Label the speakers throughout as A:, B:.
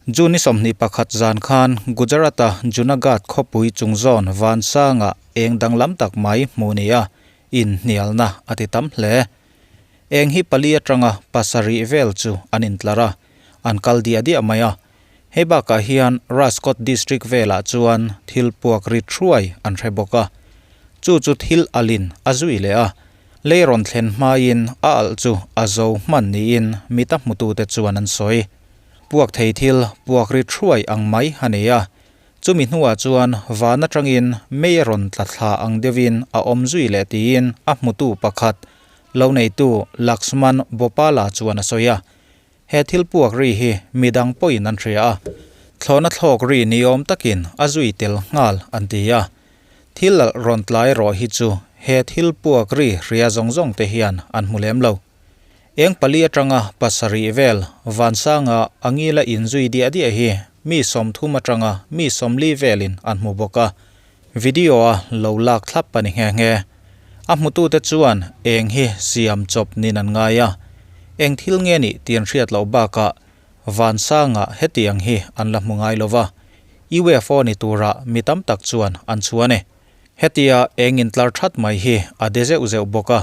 A: June ni 21 zan khan Gujarat-a Junagadh khawpui chung zawn Vansanga eng danglam tak mai hmuh ni a, inhnialna a ti tam hle. Eng hi pali atanga pasarih vel chu an intlar a, an kal diah diah mai a. Hei bakah hian Rajkot district velah chuan thil puak ri thuai an hre bawk a, chu chu thil alin a zui leh a, lei rawn thlen hmain a alh chu a zo hman niin mita hmutute chuan an sawi. Puak thei thil puak ri thuai ang mai a ni a, chumi hnuah chuan van atangin mei a rawn tla thla ang deuhin a awm zui leh tiin a hmutu pakhat, lo neitu Laxman Bopala chuan a sawi a. He thil puak ri hi midang pawhin an hria a, thlawhna thlawk ri ni awm takin a zui tel nghal an ti a. Thil lalh rawn tlai rawh hi chu he thil puak ri hria zawng zawng te hian an hmu lem lo. Eng pali atanga pasarih vel Vansanga angila inzui diah diah hi mi 30 atanga mi 40 velin an hmu bawk a, video a lo lak thlap a ni nghe nghe. A hmutute chuan eng hi siam chawp nin an ngai a, eng thil nge nih tih an hriat loh bakah Vansanga hetiang hi an la hmu ngai lova, UFO ni tura mi tam tak chuan an chhuan e. Hetia eng intlar that mai hi a de zeuh zeuh bawk a,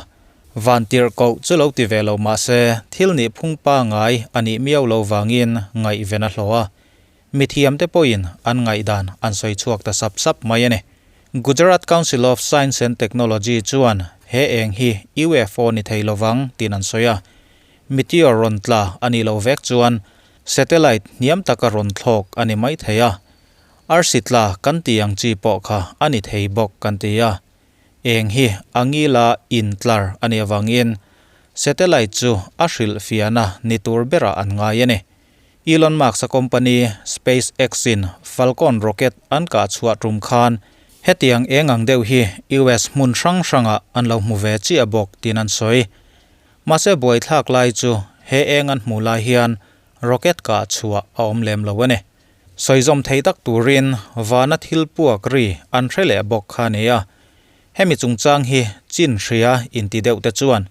A: van tirh koh chu lo ti ve lo mah se thil nih phung pangai a nih miau lo vangin ngaihven a hlawh a, mithiamte pawhin an ngaihdan an sawi chhuak ta sap sap mai a ni. Gujarat Council of Science and Technology chuan he eng hi UFO ni thei lovang tiin an sawi a, meteor rawn tla a nih loh vek chuan satellite hniam taka rawn thlawk a ni mai thei a, Arsi tla kan tih ang chi pawh kha a ni thei bawk kan ti a. Eng hi a ngila intlar a nih avangin satellite chu a hrilh fiahna ni tur berah an ngai a ni. Elon Musk-a company SpaceX-in Falcon rocket an kah chhuah tum khan hetiang eng ang deuh hi US hmun hrang hrangah an lo hmu ve chiah bawk tiin an sawi. Mahse buaithlak lai chu he eng an hmuh lai hian rocket kah chhuah a awm lem lo a ni. Sawizawm thei tak turin vana thil puak ri an hre leh bawk kha a ni a. Hemi chungchang hi chin hria inti deuh te chuan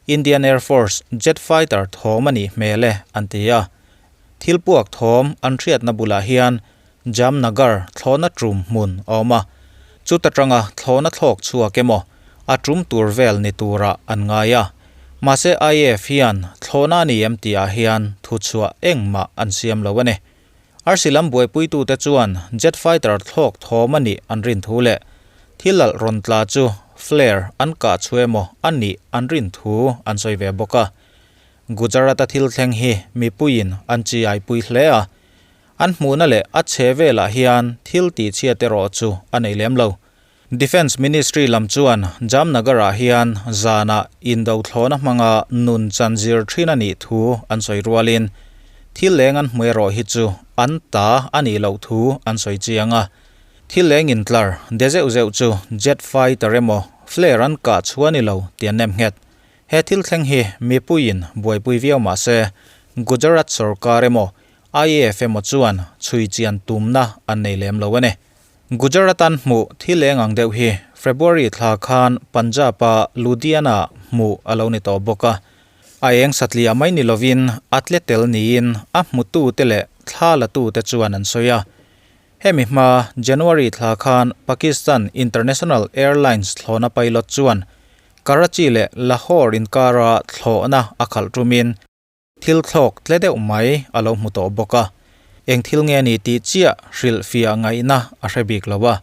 A: Indian Air Force jet fighter thawm a nih hmel e an ti a. Thil puak thawm an hriatna bulah hian Jamnagar thlawhna tum hmun a awm a. Chuta tanga thlawhna thlawk chhuak emaw a tum tur vel ni turah an ngai a. Mahse IAF hian thlawhna a ni em tihah hian thuchhuah engmah an siam lo a ni. Arsi lam buaipuitute chuan jet fighter thlawk thawm a nih an rin thu leh thil lalh rawn tla chu flare an kah chhu emaw a nih an rin thu an sawi ve bawk a. Gujarat-a thil thleng hi mipuiin an chiaipui hle a, an hmuhna leh a chhe velah hian thil tihchhiat erawh chu a nei lem lo. Defence Ministry lam chuan Jamnagar-ah hian zanah indo thlawhna hmanga nun chan zir thin a nih thu an sawi rualin thil leng an hmu erawh hi chu an ta a nih loh thu an sawi chiang a. Thil leng intlar de zeuh zeuh chu jet fighter emaw flare an kah chhuah a ni lo tih an nem nghet. He thil thleng hi mipuiin buaipui viau mah se Gujarat sorkar emaw IAF emaw chuan chhui chian tumna an nei lem lo a ni. Gujarat-an hmuh thil eng ang deuh hi February thla khan Punjab-a Ludhiana hmuh a lo ni tawh bawk a. A eng satliah mai ni lovin a tle tel niin a hmutute leh thla latute chuan an sawi a. Hemi hma January thla khan Pakistan International Airlines thlawhna pilot chuan Karachi leh Lahore inkara thlawhna a khalh tumin Thil thlawk tle deuh mai a lo hmu tawh bawk a, eng thil nge ni tih chiah hrilh fiah ngaihna a hre bik lo a,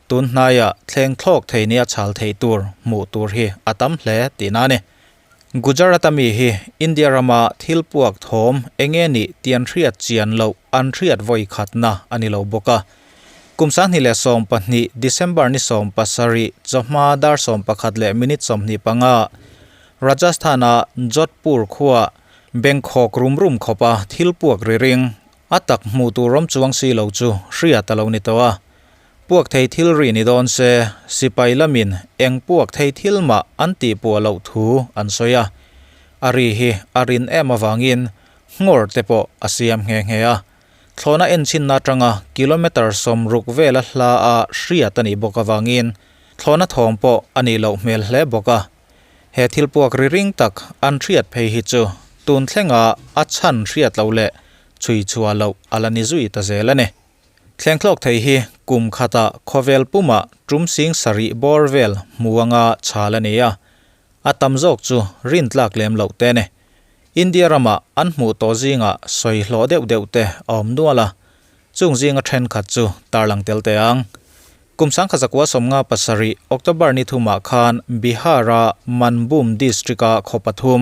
A: tun hnaiah thleng thlawk thei nia chhal theih tur hmuh tur hi a tam hle tihna a ni. Gujarat-a mi hi India rama thil puak thawm eng nge nih tih an hriat chian loh an hriat vawi khatna a ni lo bawk a. Kum 2012 December ni 17 chawhma dar 11 leh minute 25 Rajasthan-a Jodhpur khua bengkhawk rum rum khawpa thil puak ri ring a tak hmuh tur awm chuang si lo chu hriat a lo ni tawh a. Puak thei thil ri ni dawn se, sipai lamin eng puak thei thil mah an tih puah loh thu an sawi a. A ri hi a rin em avangin nghawr te pawh a siam nghe nghe a. Thlawhna enchinna atanga kilometre 60 vela hla a hriat a nih bawk avangin thlawhna thawm pawh a nih loh hmel hle bawk a. He thil puak ri ring tak an hriat phei hi chu tun thlenga a chhan hriat loh leh chhui chhuah loh a la ni zui ta zel a ni. Thleng thlawk thei hi kum khatah khawvel pumah tum sing sarih bawr vel hmu anga chhal a ni a, a tam zawk chu rintlak lem loh te a ni. India ramah an hmuh tawh zingah sawi hlawh deuh deuh te a awm nual a, chung zinga thenkhat chu tarlang tel teh ang. Kum 1957 October ni thumah khan Bihar-a Manbhum district-a khaw pathum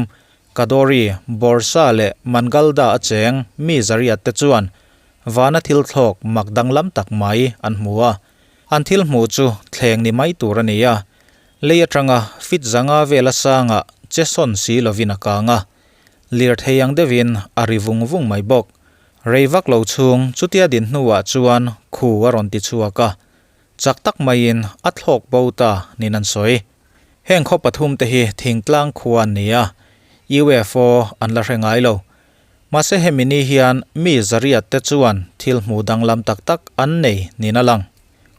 A: Kadori, Borsa leh Mangalda a cheng mi zariat te chuan vana thil thlawk mak danglam tak mai an hmu a. An thil hmuh chu thleng ni mai tur a ni a, lei atanga fit zanga vela sangah che sawn si lovin a kang a, lirthei ang deuhin a ri vung vung mai bawk. Rei vak lo chhung chutia din hnuah chuan khu a rawn ti chhuak a, chak tak maiin a thlawk bo ta niin an sawi. Heng khaw pathum te hi thingtlang khua an ni a, UFO an la hre ngai lo. Mahse hemi ni hian mi zariat te chuan thil hmuh danglam tak tak an nei niin a lang.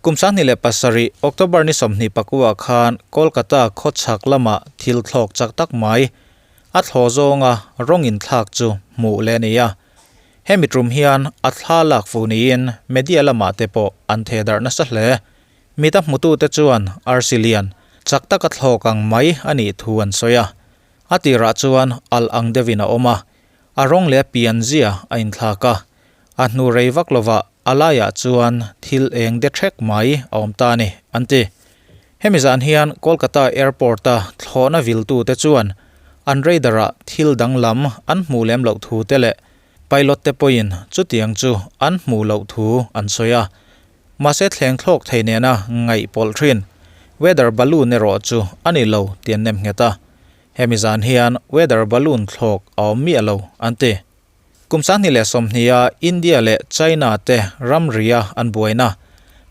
A: Kum 2007 October ni 29 khan Kolkata khawchhak lamah thil thlawk chak tak mai a thlaw zawnga rawng inthlak chu hmuh leh a ni a. Hemi tum hian a thla lak fu niin media lamah te pawh an theh darh nasa hle. Mita hmutute chuan arsi lian chak taka thlawk ang mai a nih thu an sawi a. A tirah chuan alh ang deuhin a awm a, a rawng leh a pian zia a inthlak a. A hnu rei vak lovah a laiah chuan thil eng de ṭhek mai a awm ta a ni, an ti. Hemi zan hian Kolkata Airport-a thlawhna viltute chuan an radar-ah thil danglam an hmuh lem loh thu te leh pilot te pawhin chutiang chu an hmuh loh thu an sawi a. Mahse thleng thlawk thei nena ngaih pawlh thin weather balloon erawh chu a ni lo tih an nem nghet a. Hemi zan hian weather balloon thlawk a awm miah lo, an ti. Kum 2020 a India leh China te ramria an buaina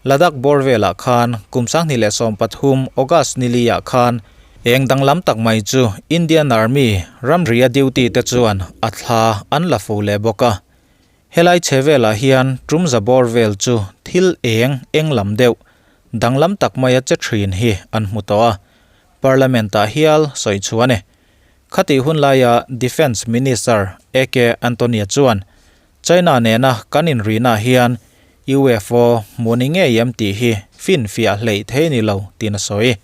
A: Ladakh bawr velah khan kum 2013 August ni liah khan eng danglam tak mai chu Indian Army ramria duty te chuan a thla an la fu leh bawk a. Helai chhe velah hian tumza bawr vel chu thil eng eng lam deuh danglam tak maia che thin hi an hmu tawh a, Parliament-ah hial sawi chhuah a ni. Khatih hun laia Defence Minister AK Antonia chuan, China nena kan inrinah hian UFO hmuh ni ngei em tih hi finfiah hleih thei ni lo tiin a sawi.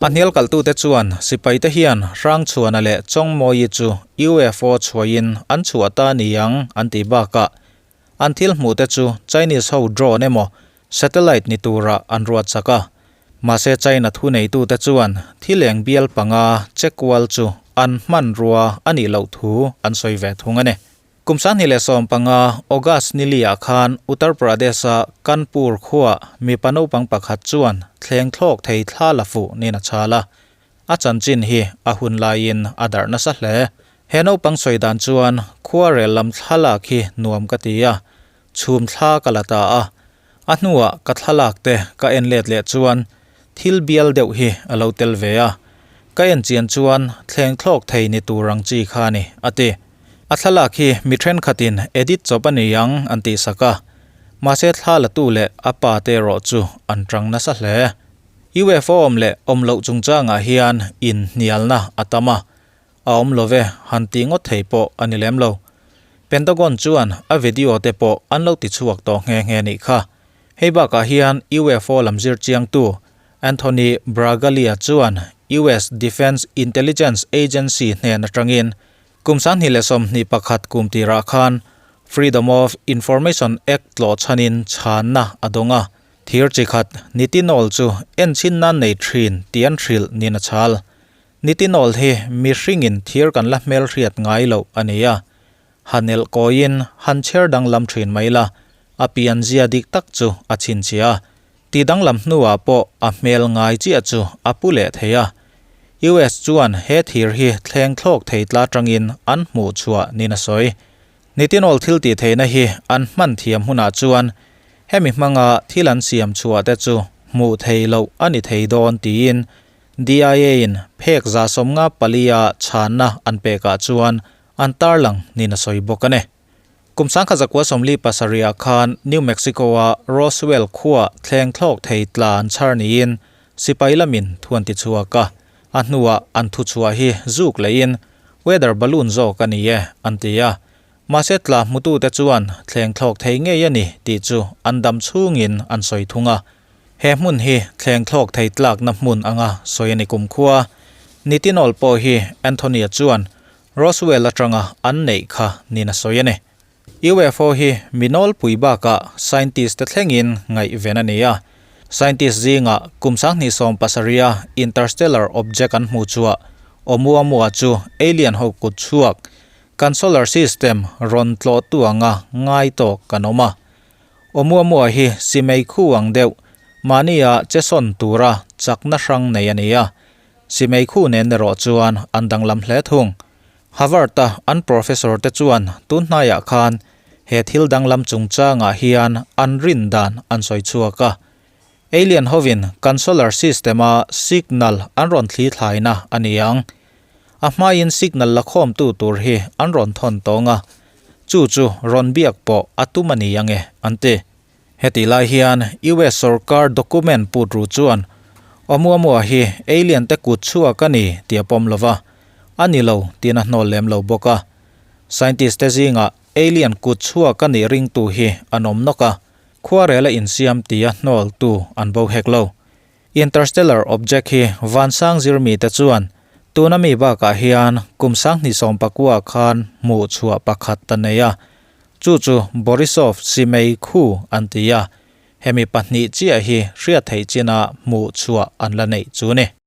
A: A hnial kalhtute chuan sipaite hian Hrangchhuana leh Chawngmawi chu UFO chhuahin an chhuah ta ni ang an tih bakah An thil hmuhte chu Chinese ho drone emaw satellite ni tura an ruat chak a. Mahse China thuneitute chuan thil eng bial panga che kual chu an hmanrua a nih loh thu an sawi ve thung a ni. Kum 2015 August ni liah khan Uttar Pradesh-a Kanpur khuaa mipa naupang pakhat chuan thleng thlawk thei thla la fuh niin a chhal a. A chanchin hi a hun laiin a darh nasa hle. He naupang sawi dan chuan khuarel lam thlalak hi nuam ka ti a, chhum thla ka la ta a. A hnuah ka thlalak te ka en let leh chuan thil bial deuh hi a lo tel ve a. Ka en chian chuan thleng thlawk thei ni tur ang chi kha a ni, a ti. A thlalak hi mi thenkhatin edit chawp a ni ang an tihsak a, mahse thla latu leh a pa te erawh chu an tang nasa hle. UFO awm leh awm loh chungchangah hian inhnialna a tam a, a awm lo ve han tih ngawt thei pawh a ni lem lo. Pentagon chuan a video te pawh an lo tichhuak tawh nghe nghe nih kha. Hei bakah hian UFO lam zir chiangtu Anthony Bragalia chuan US Defense Intelligence Agency hnen atangin Kum 2021 kum tirah khan Freedom of Information Act tlawh chhanin chhanna a dawng a, Thir chi khat Nitinol chu enchhin nan nei thin tih an hrilh niin a chhal. Nitinol hi mihringin thir kan la hmelhriat ngai loh a ni a. Han elh kawiin han chher danglam thin mai la, a pianzia dik tak chu a chhinchhiah a. Tih danglam hnuah pawh a hmel ngai chiah chu a pu leh thei a. US chuan he thir hi thleng thlawk thei tla tangin an hmuh chhuah niin a sawi. Nitinol thil tih theihna hi an hman thiam hunah chuan hemi hmanga thil an siam chhuah te chu hmuh thei loh a ni thei dawn tiin DIA-in phek 54-a chhanna an pekah chuan an tarlang niin a sawi bawk a ni. Kum 1947-ah khan New Mexico-a Roswell khuaa thleng thlawk thei tla an chhar niin sipai lamin thu an ti chhuak a, a hnuah an thu chhuah hi zuk leiin weather balloon zawk a ni e an ti a. Mahse tla hmutute chuan thleng thlawk thei ngei a ni tih chu an dam chhungin an sawi thung a. He hmun hi thleng thlawk thei tlakna hmun anga sawi a ni kumkhua. Nitinol pawh hi Anthony-a chuan Roswell atanga an neih kha niin a sawi a ni. UFO hi mi nawlpui bakah scientist te thlengin ngaihven a ni a. Scientist zingah kum 2017 a interstellar object an hmuh chhuah Oumuamua chu alien ho kut chhuak kan solar system rawn tlawhtu anga ngai tawk kan awm a. Oumuamua hi simei khu ang deuh mahnia che sawn tura chakna hrang nei a ni a. Simei khu nen erawh chuan an danglam hle thung. Harvard-a an professor te chuan tun hnaiah khan he thil danglam chungchangah hian an rin dan an sawi chhuak a. Alien hovin kan solar system-a signal an rawn thli thlaina a ni ang. A hmain signal la khawmtu tur hi an rawn thawn tawng a, chu chu rawn biak pawh a tum a ni ang e, an ti. Hetih lai hian US sorkar document put ru chuan Oumuamua hi alien te kut chhuak a ni tih a pawm lova, a ni lo tiin a hnawl lem lo bawk a. Scientist te zingah alien kut chhuak a nih ringtu hi an awm nawk a, khuarel a insiam tia hnawltu an bo hek lo. Interstellar object hi vansang zirmite chuan tuna mi bakah hian kum 2019 khan hmuh chhuah pakhat ta nei a, chu chu Borisov Simei khu an ti a, hemi pahnih chiah hi hriat theih chinah hmuh chhuah an la neih chu ni.